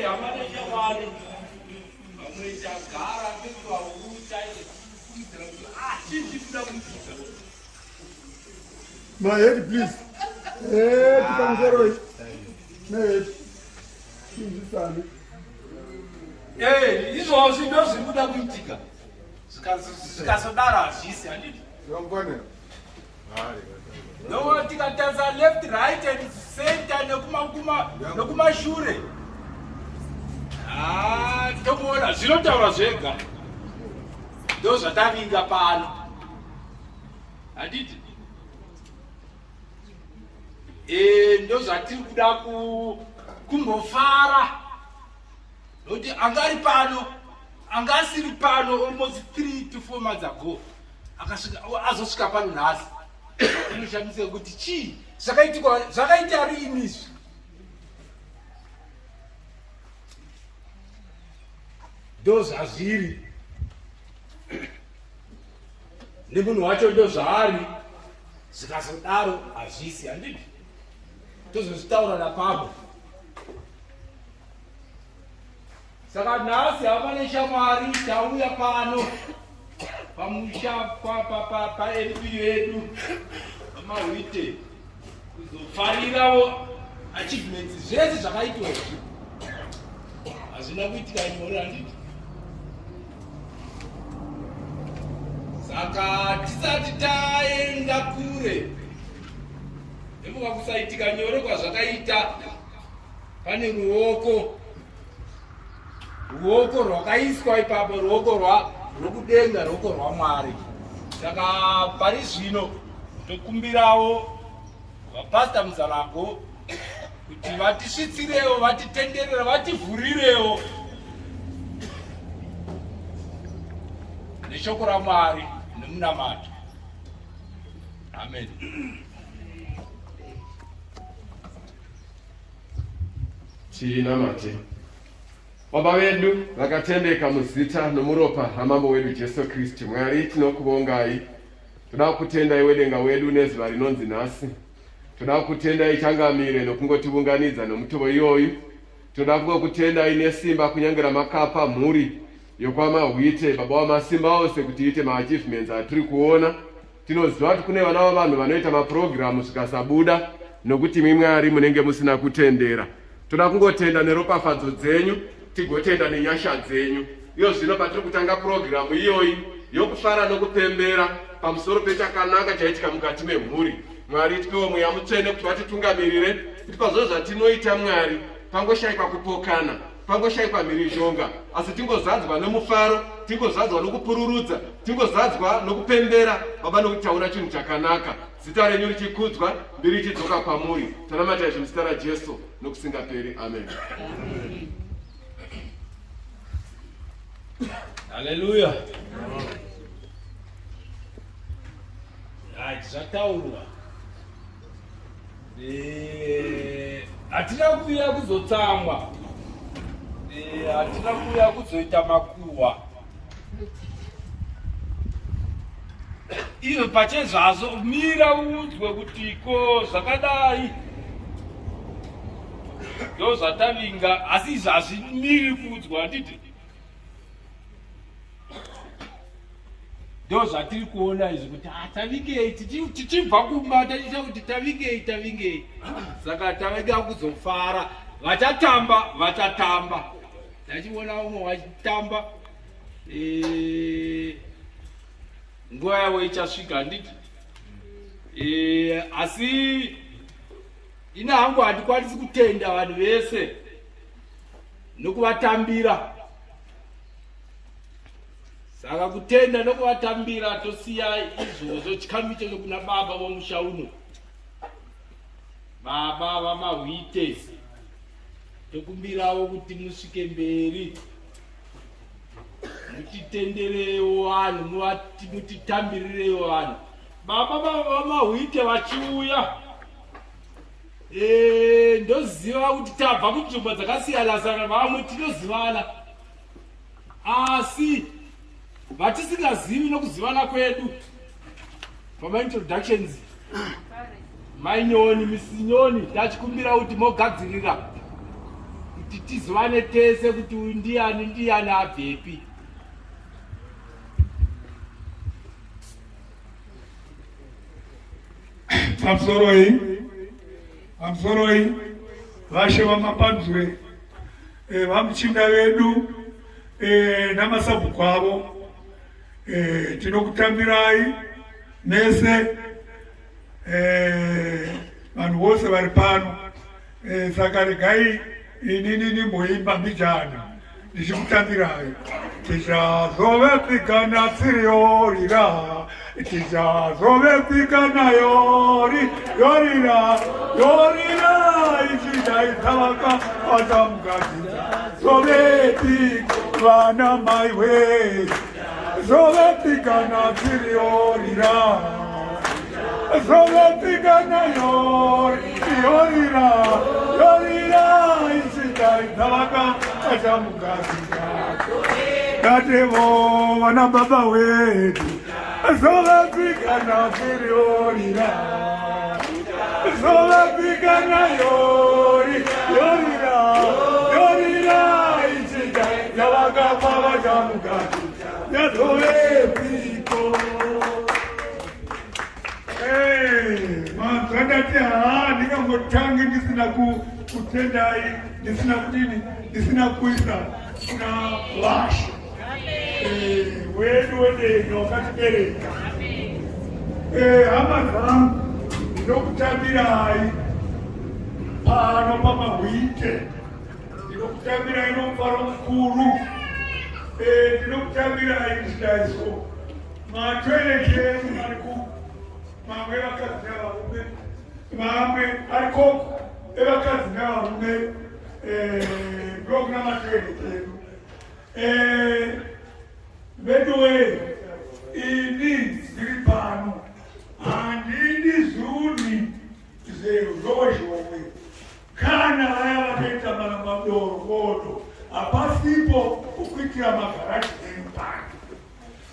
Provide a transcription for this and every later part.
hama neshamwari vamwe tagara tekuvaurutsa kuidzira kuti ah chii chiri kuda kuitika. My head please. Head pamusoroi. Nehead. Chinjisane. Eh, izvozvi ndozviri kuda kuitika. Zvikazodaro hazvisi handiti? Zvamufanira. No, tikatarisa left right and center nekumakuma nekumashure. Ah, tokuona zvinotaura zvega. Ndozvatavinga pano. Handiti? Eh, ndozvatiri kuda kumbofara. Nokuti anga ari pano, anga asiri pano almost 3 to 4 months ago. Akasvika azosvika pano nhasi. Inoshamisa kuti chii zvakaitikwa zvakaita riini izvi? Ndozvazviri. Nemunhu wacho ndozvaari. Zvikazodaro hazvisi handiti? Tozozvitaura napamwe. Saka nhasi hama neshamwari tauya pano pamusha paMP vedu vaMahwite kuzofarirawo achievements zvese zvakaitwa izvi hazvina kuitika nyore handiti saka tisati taenda kure nekuva kusaitika nyore kwazvakaita pane ruoko ruoko rwakaiswa ipapo ruoko rwokudenga ruoko rwamwari saka pari zvino tokumbirawo vapasta muzalago kuti vatisvitsirewo vatitenderere vativhurirewo neshoko ramwari nemunamato amen. Tinamate. Baba vedu vakatendeka muzita nomuropa raMambo wedu Jesu Kristu, Mwari tinokuvongai. Toda kukutendai wedenga wedu nezuva rinonzi nhasi. Toda kukutendai changamire nokungotiunganidza nomutovo iyoyu. Toda kungokutendai nesimba kunyange ramakapa mhuri yokwaMahwite, Baba wamasimba ose, kuti iite maachievements atiri kuona. Tinoziva kuti kune vana vavanhu vanoita mapurogiramu zvikasabuda nokuti imi Mwari munenge musina kutendera. Toda kungotenda neropafadzo dzenyu, tigotenda nenyasha dzenyu. Iyo zvino patiri kutanga purogiramu iyoyi yokufara nokupembera pamusoro pechakanaka chaitika mukati memhuri. Mwari tipewo Mweya Mutsvene kuti vatitungamirire kuti pazvo zvatinoita Mwari pangoshaikwa kupokana pangoshaikwa mhirizhonga asi tingozadzwa nomufaro tingozadzwa nokupururudza tingozadzwa nokupembera baba nokuti taona chinhu chakanaka zita renyu richikudzwa mbiri ichidzoka kwamuri tanamata izvi muzita rajesu nokusingaperi amen haleluya right zvataurwa Eh, hatina kuuya kuzotsamwa, eh, hatina kuuya kuzoita makuhwa. Izvo pachezvazvo mira uudzwe kuti ko zvakadai ndozvatavinga, asi izvi hazvimiri kuudzwa handiti? Ndozvatiri kuona izvi kuti ah, tavingei tichibva kumba tachiita kuti tavingei tavingei saka tavinga kuzofara vachatamba vachatamba tachiona umwe vachitamba eh, nguva yavo ichasvika handiti eh, asi ini hangu handikwanisi kutenda vanhu vese nokuvatambira Saka kutenda nokuvatambira tosiya izvozvo chikamu ichocho kuna baba vomusha uno, baba vaMahwite. Tokumbirawo kuti musvike mberi mutitenderewo vanhu mutitambirirewo vanhu baba vaMahwite vachiuya. E, ndoziva kuti tabva kunzvimbo dzakasiyana siyana, vamwe tinozivana asi vatisingazivi nokuzivana kwedu pamaintroductions mainyoni misinyoni tachikumbira kuti mogadzirira Kuti tizivane tese kuti uyu ndiyani ndiyani abvepi. Pamusoroi, pamusoroi, vashe vamapanzure, eh, vamuchinda vedu eh, namasabhuku avo eh, tinokutambirai mese eh, vanhu vose vari pano eh, saka regai inini ndimboimba mbijana ndichikutambirai tichazovepikana tsiriyorira tichazovepikana yori yorira yorira ichidaitavaka atamukadzidza zovepi vana maiwe zovepikana tsiriyorira zovepikana yori yorira yorira ichidaitavaka atamukadzidza Katevo vana baba wedu zovapikana tsiriyorira zovapikana yori yorira yorira ichida yavakafa vachamuka yazovepiko manzwa ndati haa ndingangotange ndisina kutendai ndisina kudini ndisina kuisa kuna vashe eh, wedu wedenga wakatibereka eh, hama dzangu ndinokutambirai pano pamahwite ndinokutambirai nomufaro mukuru eh, ndinokutambirai ndichidaiso matoilet enyu ari ku mamwe evakadzi nevarume mamwe ari koko evakadzi nevarume ndokuna matoilet edu veduwee ini ndiri pano handidi zuni zvezhowezhowe kana vaya vakaita mana madorokodo hapasipo kukuitira magaraji enyu pano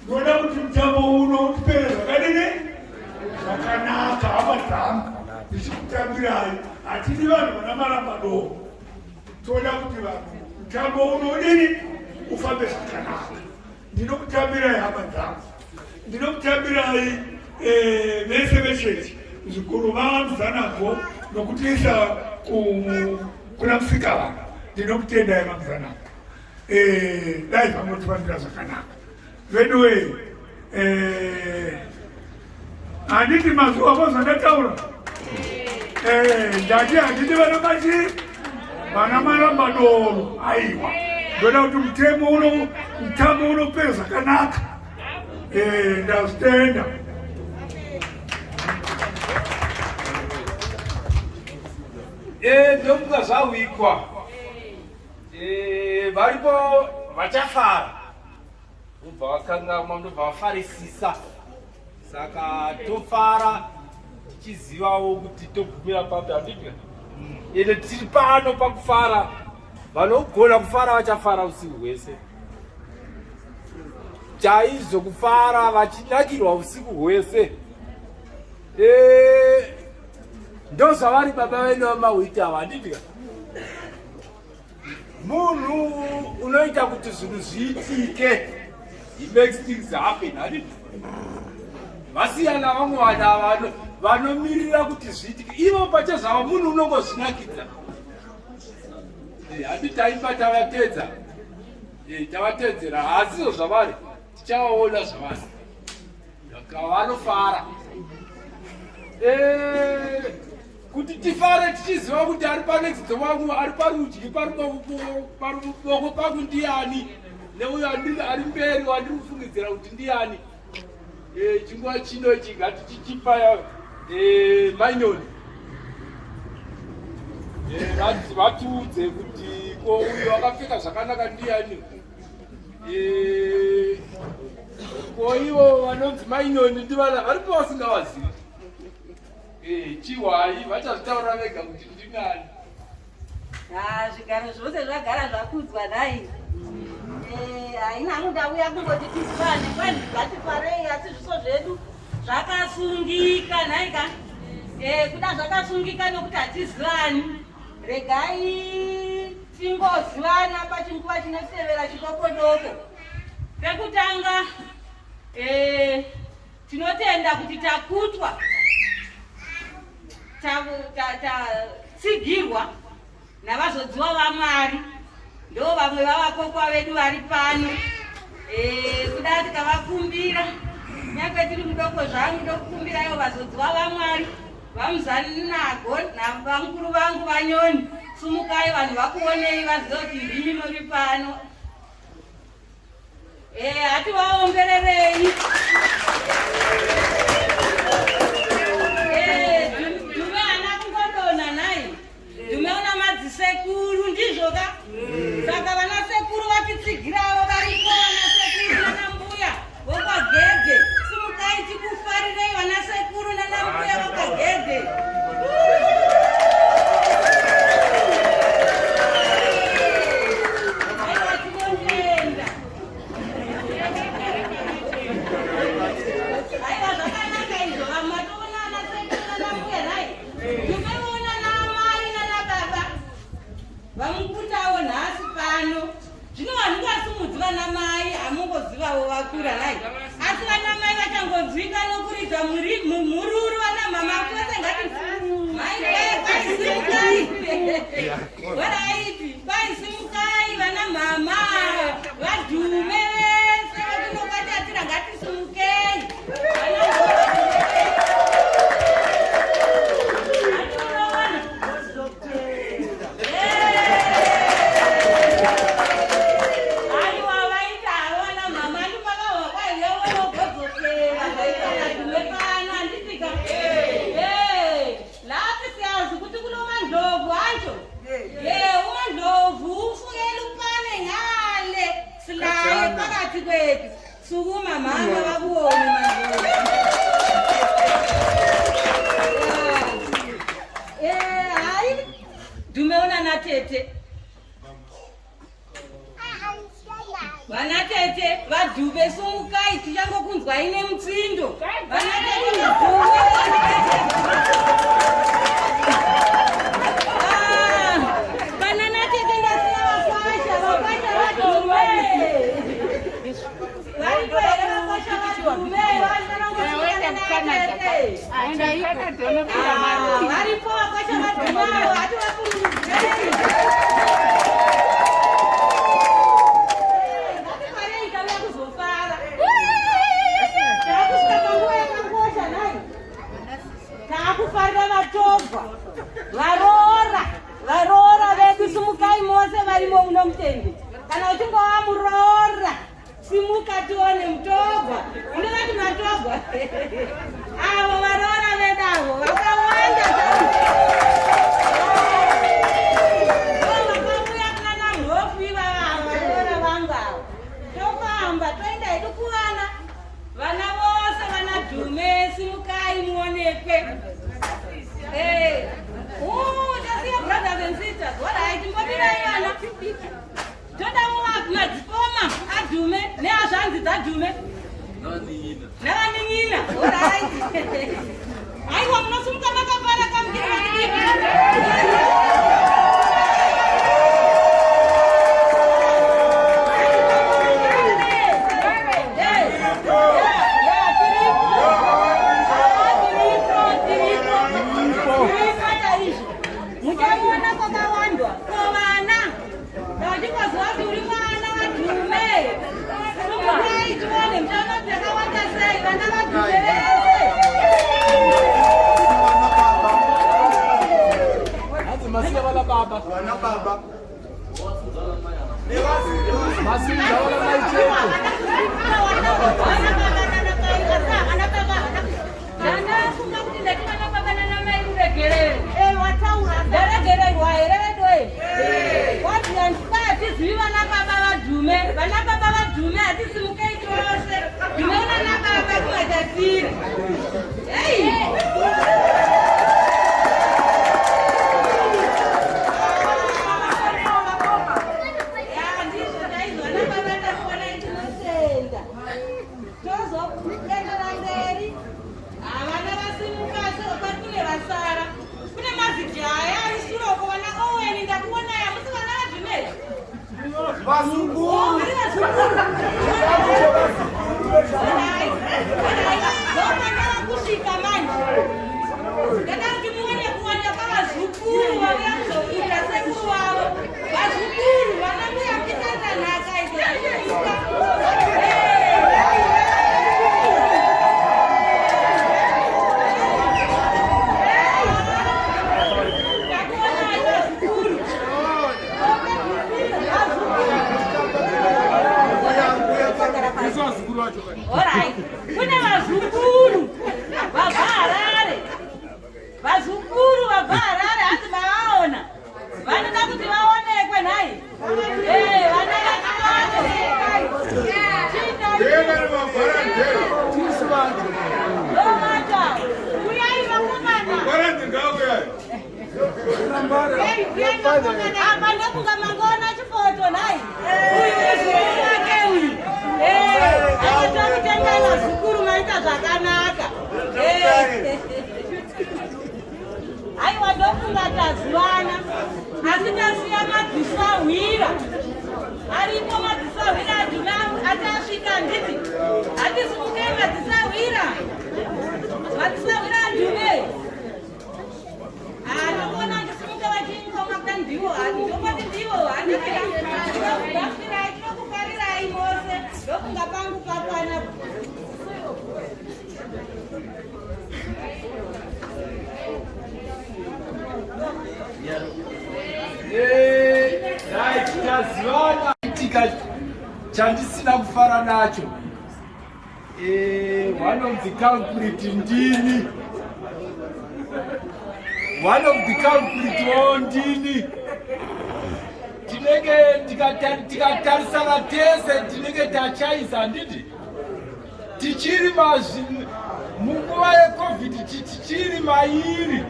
Ndoda kuti mutambo uno utipere zvakadini zvakanaka, hama dzangu, ndichikutambirai. Hatidi vanhu vana marambadoro, toda kuti vanhu mutambo uno udini ufambe zvakanaka. Ndinokutambirai hama dzangu, ndinokutambirai eh, vese vechechi zvikuru vamuzanago nokutiisa kuna musikavanhu. Ndinokutendai vamuzanago. Eh, dai zvangotifambira zvakanaka veduwe eh, handiti mazuva vo zvandataura eh, ndati handiti vana machi vana maramba doro aiwa ndoda kuti mutemo uno mutambo unopera zvakanaka ndazvitenda ndomuka zvawikwa Eh, varipo vachafara vobva vakangamwa ndobva vafarisisa saka tofara tichizivawo kuti togumira papi handiti ende tiri pano pakufara vanogona kufara vachafara usiku hwese chaizvo kufara vachinakirwa usiku hwese eh, ndozvavari baba vedu vamahwiti ava handiti munhu unoita kuti zvinhu zviitike he makes things happen handiti vasiyana vamwe vanhu ava vanomirira kuti zviitike ivo pachezvavo munhu unongozvinakidza eh, handiti taimba tavatedza eh, tavatedzera haasizvo zvavari tichavaona zvavari vanofara eh, kuti tifare tichiziva kuti ari panext wangu ari parudyi paruboko pangu ndiyani neuyo ari mberi wandiri kufungidzira kuti ndiyani eh, chinguva chino ichi ngatichichipa eh, mainoni eh, vatiudze kuti ko uyo akapfeka zvakanaka ndiyani ko ivo vanonzi mainoni ndivana varipo vasingavazivi Eh, chihwai vachazvitaura vega kuti ndinani. Ah, zvigaro zvose zvagara zvakudzwa nhai. Eh, haina hangu ndauya kungoti tiswane kwani ngatifarei asi zviso zvedu zvakasungika nhai ka. Eh, kuda zvakasungika nokuti hatizivani. Regai Tingozivana pachinguva chinotevera chidoko doko. Pekutanga eh, tinotenda kuti takutwa tatsigirwa ta, ta, navazodziwa vaMwari ndo vamwe vavakokwa vedu vari pano eh, kuda tikavakumbira nyangwe tiri mudoko zvangu ndokukumbiraiwo vazodziwa vaMwari VaMuzanago navamukuru vangu vaNyoni, sumukai vanhu vakuonei vazive kuti ndimi muri pano. Eh, hativaombererei. Eh, Dhume haana kungodonha nhai. Dhume una madzisekuru ndizvo ka? Saka vana sekuru vatitsigirawo varipo vana sekuru nana mbuya vokwagedhe. Simukai tikufarirei vana sekuru nana mbuya vokwagedhe. Aiwa tinotenda. Aiwa zvakanaka izvo vamwe vatoona ana sekuru nana mbuya nhai. Tumeona naamai nanababa vamukutawo nhasi pano. Zvino vanhu vasimudzi vana mai hamungozivawo vakura nhai. Asi vana mai vachangonzwika nokuridza mhururu vana mama kwese ngati mai kwaisimukai. Waraiti kwaisimukai vana mama vadhume vese vakunokwatatira ngatisimukei. Phakathi kwethu Sukuma mama bakuone manje. Eh, hayi. Dume una na tete. Vana tete vadhube sumukai tichangokunzwai nemutsindo. Vana tete vadhube. Ah, vana natete ndasiya vakwasha vakwasha vadhume. Varipo vakwasha vadhumawo hativapururudzei. Ngatifarei tauya kuzofara. Takusvika panguva yakakosha nhai. Takufarira vatogwa varoora varoora vedu simukai mose varimo muno mutende kana uchinge wamuroora Simuka tione mutogwa. Unovati matogwa. Avo varoora vedu avo vakawanda. Vakauya kana mhofu ivava avo varoora vangu avo. Tofamba toenda hedu kuvana. Vana vose vana Dhume simukai muonekwe. Eh. Oh, tasiya brothers and sisters. All right, mbobirai vana. Toda madzikoma adhume neazvanzi dzadhume navanin'ina. Orit. Aiwa munosumuka makafara kamukiri vadiki. Muchamuona kwakawandwa ko vana Ndachingozwa kuti uri mwana waDhume. Sumukai tione muchaona kuti takawanda sei vana vaDhume vese. Hanzi masiya vana baba. Vana baba. Masiya vana mai chete. Ndafunga kuti ndati vana baba nana mai ruregerero. Ndaregererwa here veduwe? Wati hatizivi vana baba vadhume. Vana baba vadhume hatisimukei tose. Dhume una baba kumatatira. Hey! Ya, ndizvo chaizvo vana baba takuona tinotenda. Tozoendera mberi. Havana vasimuka asi kune vasara. Kune mazijaya ari sure Vazukuru. Kusvika manje ndada kuti muone kuwanda kwavazukuru vauya kuzoita sekuru vavo. Vazukuru vana mbuya muchitaita nhaka idzo. Takuonai vazukuru. Alright. Kune vazukuru vabva Harare. Vazukuru vabva Harare hanzi mavaona. Vanoda kuti vaonekwe nhai. Eh, vana vacho. Ndovacho. Uyai vakomana. Apa ndofunga mangoona chifoto nhai. Uyu muzukuru wake uyu. Akatokutendai vazukuru maita zvakanaka. Aiwa ndofunga tazivana. Asi tasiya madzisahwira. Aripo madzisahwira adhuna atasvika handiti. Hatisimukei madzisahwira. Madzisahwira adhume. Ndinoona ndisimuka vachingoma kuda ndivo, ndongoti ndivo, handiti tinokugafirirai, tinokufarirai mose, ndofunga pangu pakwana. Right, tazivana itika chandisina kufara nacho. One of the culprit ndini. One of the culprit wo ndini. Tinenge tikatarisana tese tinenge tachaisa handiti? Tichiri munguva yeCovid tichiri mairi.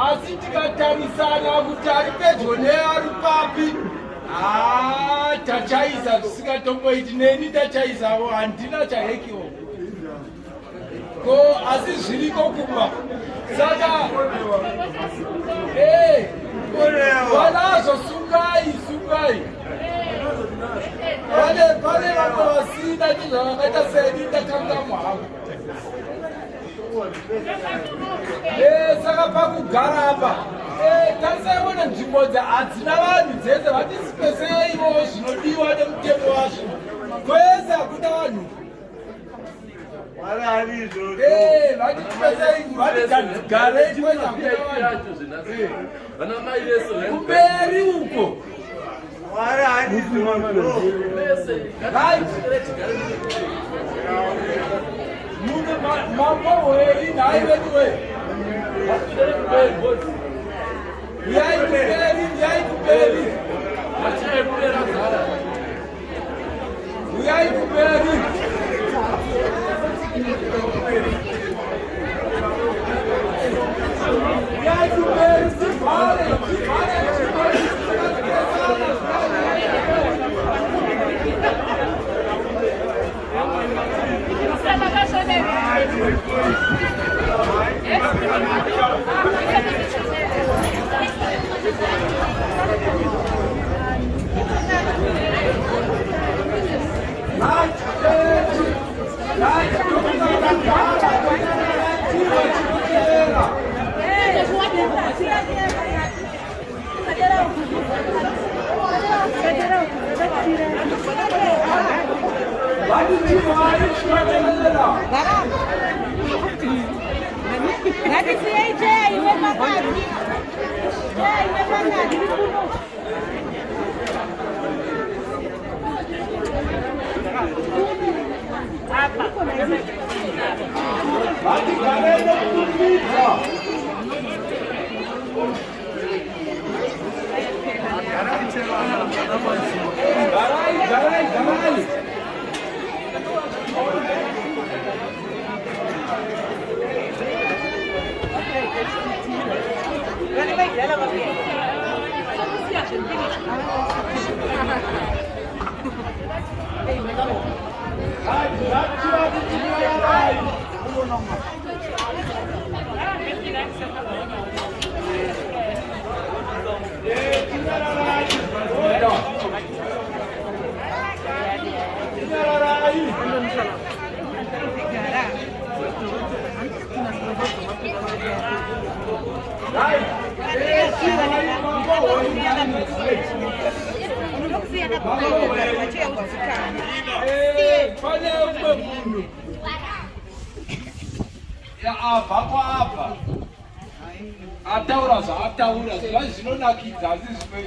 Asi tikatarisana kuti ari pedyo neari papi, haa, tachaisa zvisingatomboiti. Neni ndachaisawo, handina chahekiwo ko, asi zviriko kumba. Saka vanazvo, sungai, sungai. Pane vamwe vasina ndizvavakaita seni, ndakangamwa hangu. Saka pakugara apa, tarisai mone nzvimbo hadzina vanhu dzese. Vatisipeseiwo zvinodiwa nemutemo wazvo. Kwese hakuna vanhu. Vatipesei, vatigarei kwese hakuna vanhu. Kumberi uko. Right. Munhu mambohwei nhai veduwe? Uyai kumberi, uyai kumberi, uyai kumberi. Uyai kumberi, tivhare, tivhare, tivhare. Right, right, tokuti chinotevera. Vatitivhare chinotevera. Ngatisiyei cheya imwe pakati, cheya imwe pakati. Vatigarei nekukurumidza. Garai, garai, garai. Right, ngativati tinyararai. Tinyararai. Order. Pane umwe munhu abva kwaabva ataura zvaataura zviva zvinonakidza asi zvimwe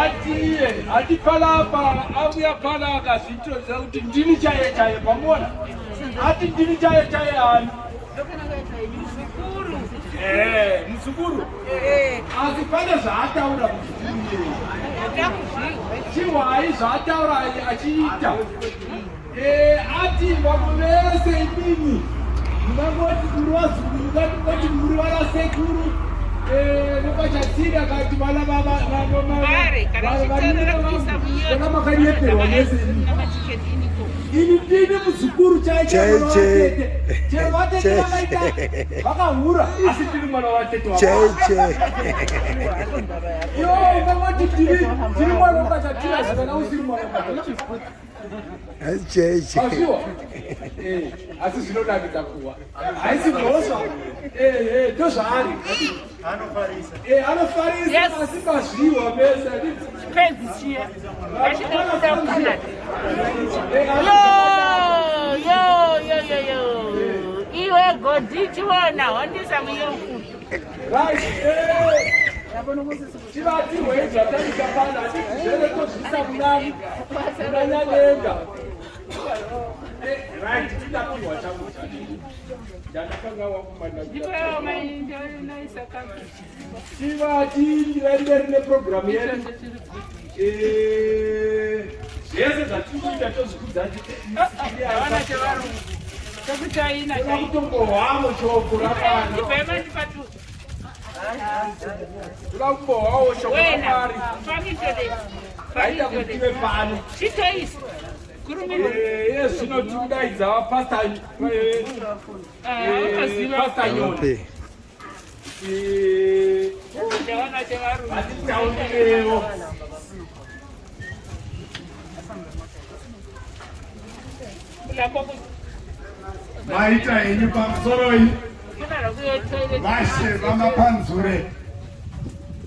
atiye ati panapa auya pana akazviitira kuti ndini chaiye chaiye pamuona ati ndini chaiye chaiye ani Muzukuru asi pane zvaataura muzukuru chihwai zvaataura achiita ati vamwe vese imimi mungangoti muri vazukuru mungangoti muri vana sekuru nekwachatsira kati vana vana makanyeperwa mese imimi ini ndini muzukuru chaichete chero vatete vakaita vakahura asi ndini mwana watete chaiche yo ungangoti ndini ndini mwana wakachatira kana usiri mwana chaiche Azviwa eh, asi zvinonakidza kuwa haisi mhosva eh, eh, ndozvaari anofarisa anofarisa asi mazviwa mese Chipenzi chiya. Vachida kuda kuCanada. Yo, yo, yo, yo, yo. Iwe Godi chiona wandisa muyefu. Right. Tivatirwei zvataita pano hatiti zvere tozvisa munani munanyanyenga. Right, tidapiwa changu chadii. Ndakanga wakumana. Ndipewo mai ndoinoisa kapu. Tivati raive rine programu yedu. Zvese zvatiri kuita tozvikudza Havana chevarungu. Chekuchaina toda kutombohwamo shoko ramwari. Ndibve mandipatu. Toda kumbohwawo shoko Wena. ramwari. Famintode. Raita kuti tive pano. Chitoisa. Kurumidza. Iye zvino tiri kudaidza vapasta Pastor Nyoni. Vape. Ndawana chevarungu. Vatitaurirewo. Lapho Maita henyu pamusoroi kuna rokuyo toilet. vashe vamapanzure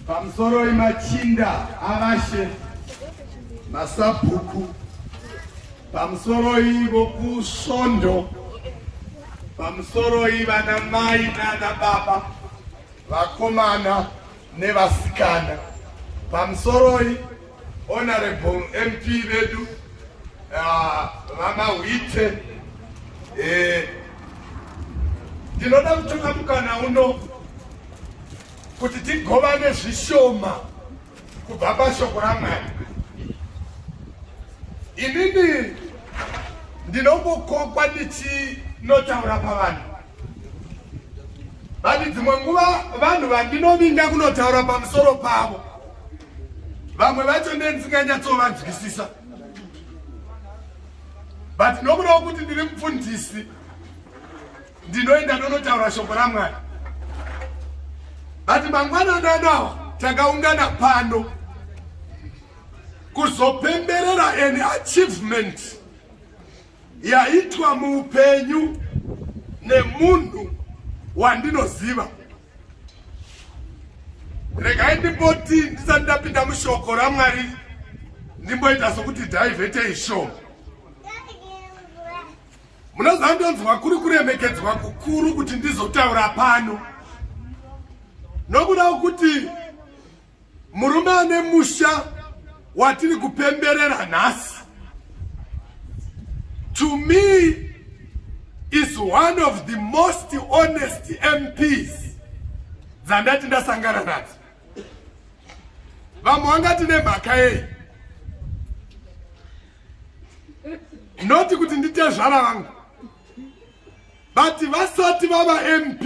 pamusoroi machinda avashe masabhuku pamusoroi vokusvondo pamusoroi vana mai nana baba vakomana nevasikana pamusoroi honorable mp vedu vamahwite ndinoda kutora mukana uno kuti tigovane zvishoma kubva pashoko ramwari inini ndinombokokwa ndichinotaura pavanhu but dzimwe nguva vanhu vandinovinga kunotaura pamusoro pavo vamwe vacho ndendinganyatsovanzwisisa but nokudawo kuti ndiri mupfundisi ndinoenda ndonotaura shoko ramwari but mangwanani anawa takaungana pano kuzopemberera an achievement yaitwa muupenyu nemunhu wandinoziva regai ndimboti ndisati ndapinda mushoko ramwari ndimboita sokuti dhaivhetei shoma munoziva ndonzwa kuri kuremekedzwa kukuru kuti ndizotaura pano nokuda kwekuti murume ane musha watiri kupemberera nhasi to me is one of the most honest MPs dzandati ndasangana nadzo vamwe vangati nemhaka yei noti kuti nditezvara vangu but vasati vava mp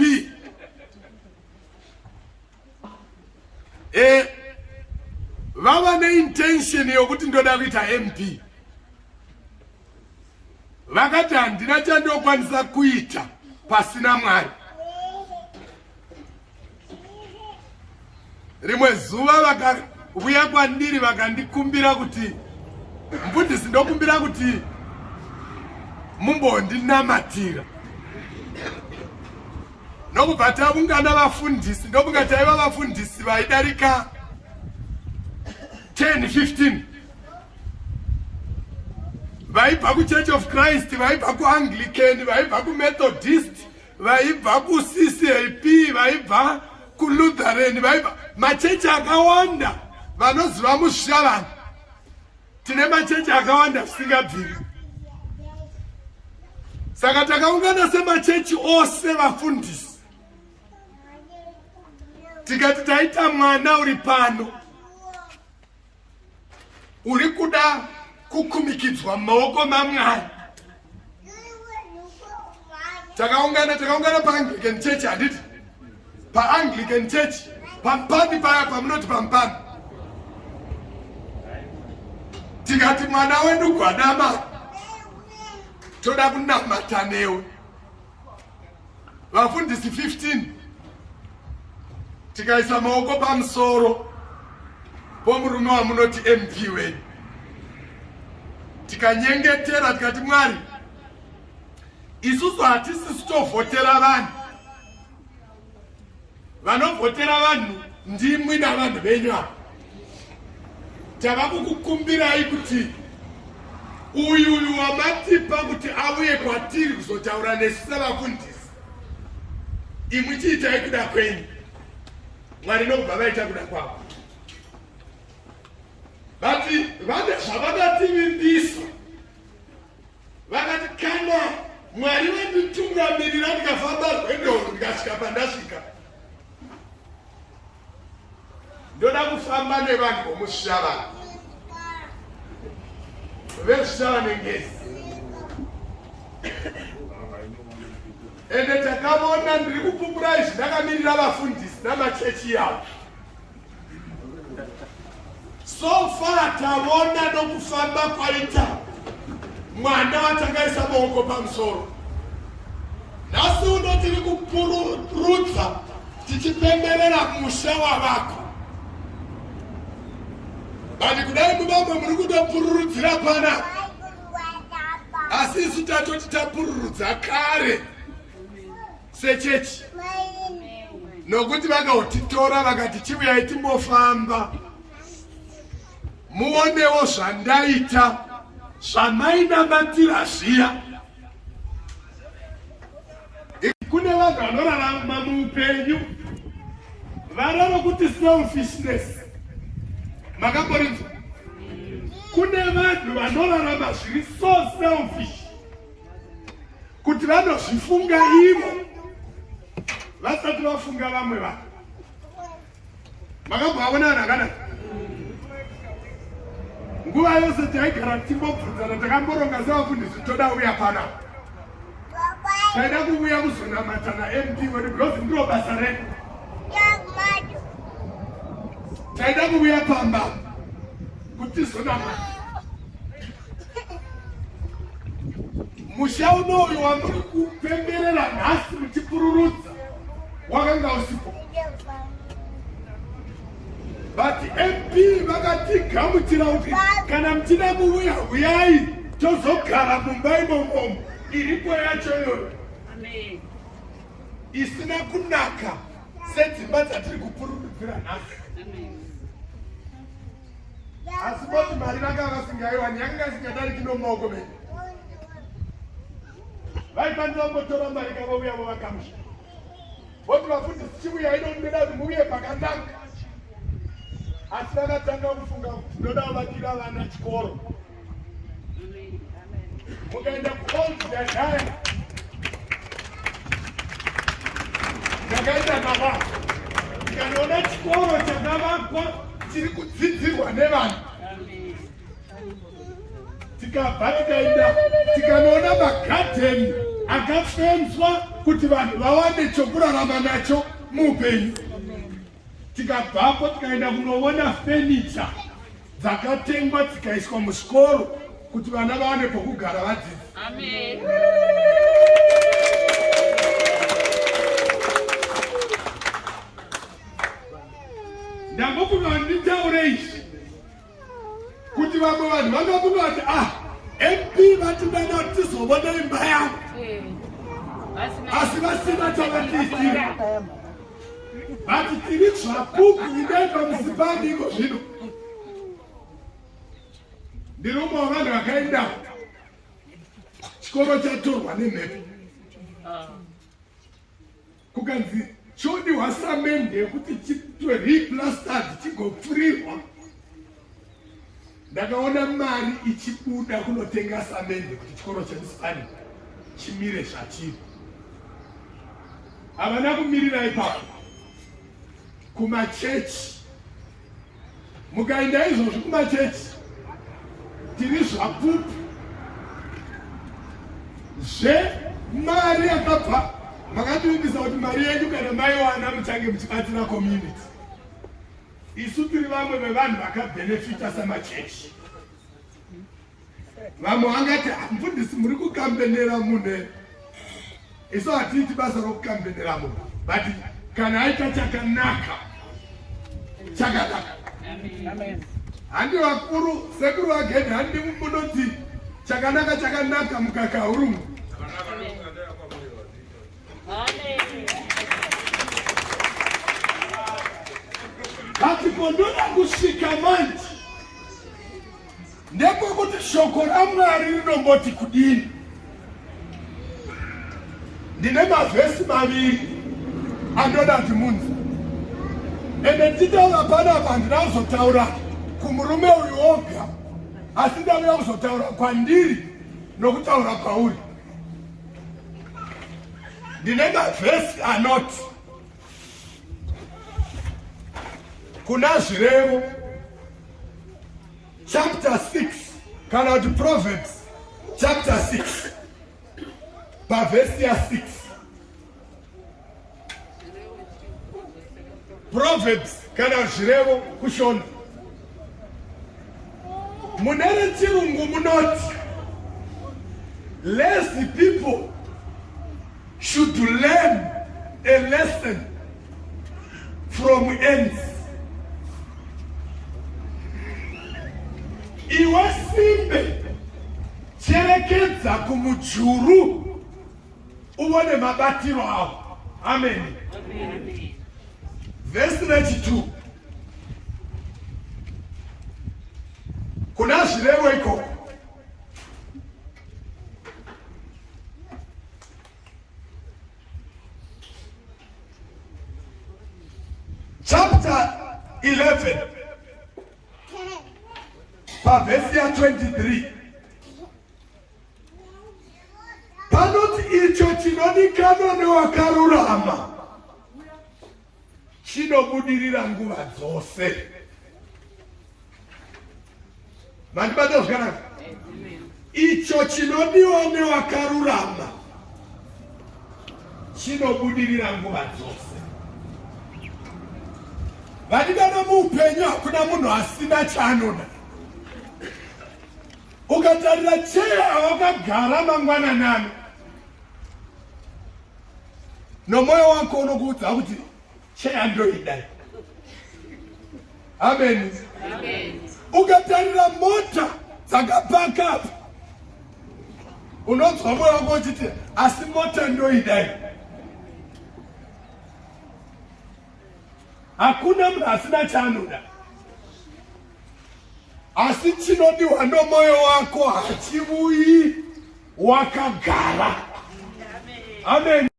vava neintention yokuti ndoda kuita mp vakati handina chandokwanisa kuita pasina mwari rimwe zuva vakauya kwandiri vakandikumbira kuti mufundisi ndokumbira kuti mumbondinamatira nokubva taungana vafundisi ndokunga taiva vafundisi vaidarika 10 15 vaibva kuchurch of Christ, vaibva kuAnglican, vaibva kuMethodist, vaibva kuCCAP, vaibva kuLutheran, vaibva machechi akawanda. Vanoziva muZvishavane, tine machechi akawanda zvisingabviri. Saka takaungana semachechi ose, vafundisi, tikati taita mwana uri pano uri kuda kukumikidzwa mumaoko maMwari. Takaungana, takaungana paAnglican Church, handiti? PaAnglican Church, paMupambi paya, pamunoti paMupambi. Tikati mwana wedu gwadama, toda kunamata newe. Vafundisi 15 tikaisa maoko pamusoro pomurume wamunoti MP wenyu, tikanyengetera, tikati, "Mwari, isusu hatisi tovhotera vanhu. Vanovhotera vanhu ndimwi navanhu venyu ava. Tava kukukumbirai kuti uyu uyu wamatipa kuti auye kwatiri kuzotaura nesu sevafundisi, imwi chiitai kuda kwenyu." Mwari nokubva vaita kuda kwavo. Vati vane zvavakativimbisa, vakati kana Mwari vanditungamirira ndikafamba rwendo urwu ndikasvika pandasvika, ndoda kufamba nevanhu vomuZvishavane, veZvishavane Ngezi. Ende takavona, ndiri kupupura izvi ndakamirira vafundisi namachechi yavo. So far tavona nokufamba kwaita mwana watakaisa maoko pamusoro. Nhasi uno tiri kupururudza tichipemberera musha wavako, but kudai muvamwe muri kutopururudzira panapa, asi isu tatoti tapururudza kare sechechi, nokuti vakautitora vakati, "Chiuyai timbofamba muonewo zvandaita zvamainamatira zviya." Kune vanhu vanorarama muupenyu vara rokuti selfishness. Makamborinzwa? Kune vanhu vanorarama zviri so selfish kuti vanozvifunga ivo vasati vafunga vamwe vanhu. Makambovaona vanhu akanaka? Nguva yose taigara tichimbobvunzana. Takamboronga sevafundisi, toda uya panapa, taida kuuya kuzonamata naMP wedu because ndiro basa redu. Taida kuuya pamba kuti tizonamata. Musha unoyu wamuri kupemberera nhasi muchipururudza wakanga usipo, but MP vakatigamuchira kuti kana muchida kuuya, uyai tozogara mumba imomomo. Iripo yacho iyoyo isina kunaka sedzimba dzatiri kupururudzira nhasi, asi voti mari vanga vasingaiwani, yakanga isingadariki nomumaoko menyu. Vaifanira kumbotora mari kavauya vovakamusha, voti, "Vafundisi, chiuyai, ndoda kuti muuye pakanaka." Asi vakatanga kufunga kuti ndoda kuvakira vana chikoro. Mukaenda kuOld Dadaya, ndakaenda nava, ndikanoona chikoro chakavakwa chiri kudzidzirwa nevanhu. Tikabva tikaenda tikanoona magadheni akafenzwa kuti vanhu vawane chokurarama nacho muupenyu. Tikabvapo tikaenda kunoona fenicha dzakatengwa dzikaiswa muzvikoro kuti vana vawane pokugara vadzidzi. Amen. Ndambofunga kuti nditaure izvi kuti vamwe vanhu vangafunga kuti, "Ah, MP vatidana kuti tizovona imba yavo," asi vasina chavatiitira. But tiri zvapupu, indai pamusipani iko zvino. Ndiri umwe wavanhu vakaenda chikoro chatorwa nemhepo, kukanzi chodiwa samende yekuti chitwe replastered chigopfurirwa. Ndakaona mari ichibuda kunotenga samende kuti chikoro chemuspani chimire zvachiri. Havana kumirira ipapo. Kumachechi mukaenda izvozvi, kumachechi tiri zvapupu zvemari yakabva. Makativimbisa kuti mari yedu kana maiwana muchange muchibatsira community. Isu tiri vamwe vevanhu vakabhenefita samachechi. Vamwe vangati, ah, mufundisi, muri kukambenera munhu. Isu hatiiti basa rokukambenera munhu, but kana aita chakanaka, chakanaka. Handi vakuru, sekuru vagedhi, handi munoti chakanaka chakanaka, mukaka hurungu. But pondoda kusvika manje ndekwekuti shoko raMwari rinomboti kudini. Ndine mavhesi maviri andoda kuti munzi, ende ndichitaura panapa handina kuzotaura kumurume uyu oga, asi ndauya kuzotaura kwandiri nokutaura kwauri. Ndine mavhesi anoti kuna Zvirevo chapter 6, kana kuti Proverbs chapter 6 pavhesi ya6. Proverbs kana Zvirevo kuShona. Mune rechirungu munoti, "Lazy people should learn a lesson from ants." Iwe simbe, cherekedza kumujuru uvone mabatiro avo. Amen. Vhesi rechi2 kuna Zvirevo ikoko. Chapter 11 pavhesi ya23 panoti, "Icho chinodikanwa newakarurama chinobudirira nguva dzose." Mandibata zvakanaka? Icho chinodiwa newakarurama chinobudirira nguva dzose. Vadikana, muupenyu hakuna munhu asina chaanoda. Ukatarira cheya awakagara mangwananano, nomwoyo wako unokuudza kuti cheya ndoidai. Amen. Ukatarira mota dzakapaka apa, unonzwa mwoyo wako uchiti, asi mota ndoidai. Hakuna munhu asina chaanoda, asi chinodiwa nomwoyo wako hachivuyi wakagara. Amen.